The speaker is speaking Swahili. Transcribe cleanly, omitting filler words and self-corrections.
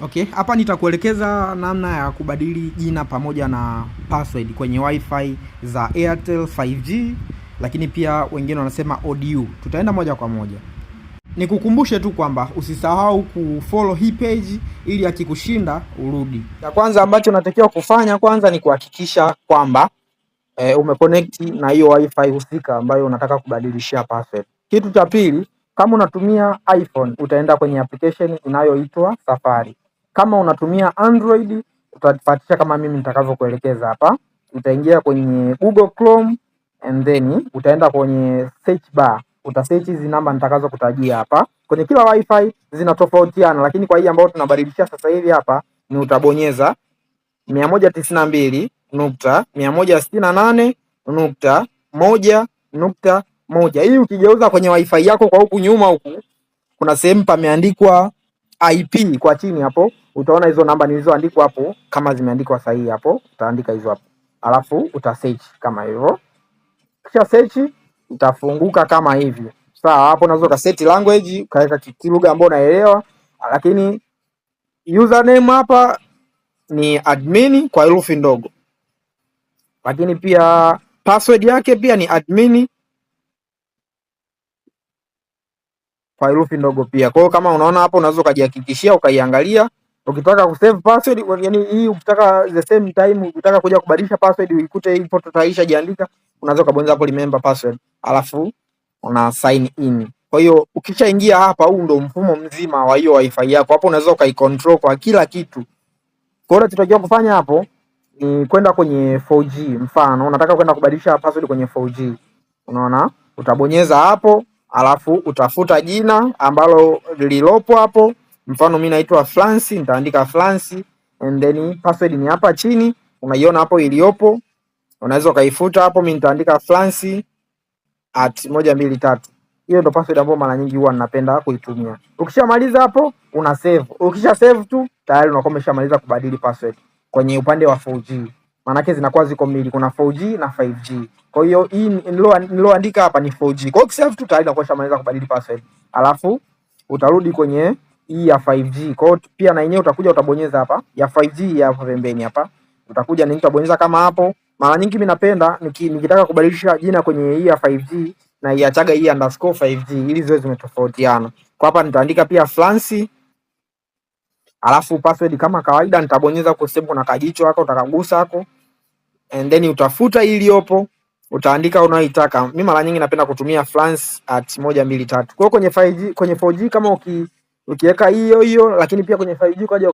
Okay, hapa nitakuelekeza namna ya kubadili jina pamoja na password kwenye Wi-Fi za Airtel 5G, lakini pia wengine wanasema ODU. Tutaenda moja kwa moja. Nikukumbushe tu kwamba usisahau kufollow hii page ili akikushinda urudi. Ya kwanza ambacho unatakiwa kufanya kwanza ni kuhakikisha kwamba umeconnect na hiyo Wi-Fi husika ambayo unataka kubadilishia password. Kitu cha pili, kama unatumia iPhone utaenda kwenye application inayoitwa Safari. Kama unatumia Android utafuatisha kama mimi nitakavyokuelekeza hapa. Utaingia kwenye Google Chrome and then utaenda kwenye search bar, utasearch hizi namba nitakazokutajia hapa. Kwenye kila wifi zinatofautiana, lakini kwa hii ambayo tunabadilishia sasa hivi hapa ni utabonyeza 192.168.1.1. Hii ukigeuza kwenye wifi yako kwa huku nyuma huku kuna sehemu pameandikwa IP kwa chini hapo, utaona hizo namba nilizoandikwa hapo kama zimeandikwa sahihi hapo, utaandika hizo hapo, alafu uta search kama hivyo. Kisha search itafunguka kama hivi, sawa. Hapo unaweza ukaseti language ukaweka lugha ambayo unaelewa, lakini username hapa ni admin kwa herufi ndogo, lakini pia password yake pia ni admin kwa herufi ndogo pia. Kwa hiyo kama unaona hapo, unaweza ukajihakikishia ukaiangalia. Ukitaka kusave password, yani hii ukitaka the same time, ukitaka kuja kubadilisha password uikute ipo tayari jiandika, unaweza ukabonyeza hapo remember password, alafu una sign in. Kwa hiyo ukishaingia hapa, huu ndo mfumo mzima wa hiyo wifi yako. Hapo unaweza ukaicontrol kwa kila kitu. Kwa hiyo unachotakiwa kufanya hapo ni kwenda kwenye 4G. Mfano unataka kwenda kubadilisha password kwenye 4G, unaona, utabonyeza hapo alafu utafuta jina ambalo lililopo hapo. Mfano mimi naitwa Franci, nitaandika Franci and then password ni hapa chini, unaiona hapo iliyopo, unaweza ukaifuta hapo. Mimi nitaandika Franci at 123. Hiyo ndo password ambayo mara nyingi huwa ninapenda kuitumia. Ukishamaliza hapo una save. Ukisha save tu tayari unakuwa umeshamaliza kubadili password kwenye upande wa 4G. Maanake zinakuwa ziko mbili, kuna 4G na 5G. Kwa hiyo hii niloandika hapa ni 4G. Kwa hiyo ukisave tu tayari unakuwa ushamaliza kubadili password. Alafu utarudi kwenye hii ya 5G. Kwa hiyo pia na yenyewe utakuja utabonyeza hapa ya 5G ya hapa pembeni hapa. Utakuja na utabonyeza kama hapo. Mara nyingi mimi napenda nikitaka kubadilisha jina kwenye hii ya 5G na iachaga hii underscore 5G ili ziwe zimetofautiana. Kwa hapa nitaandika pia Franci, alafu password kama kawaida nitabonyeza kwa sehemu kuna kajicho hako utakagusa hako and then utafuta iliyopo utaandika unayoitaka. Mimi mara nyingi napenda kutumia France at 123. Kwa hiyo kwenye 5G, kwenye 4G kama ukiweka hiyo hiyo, lakini pia kwenye 5G ukaja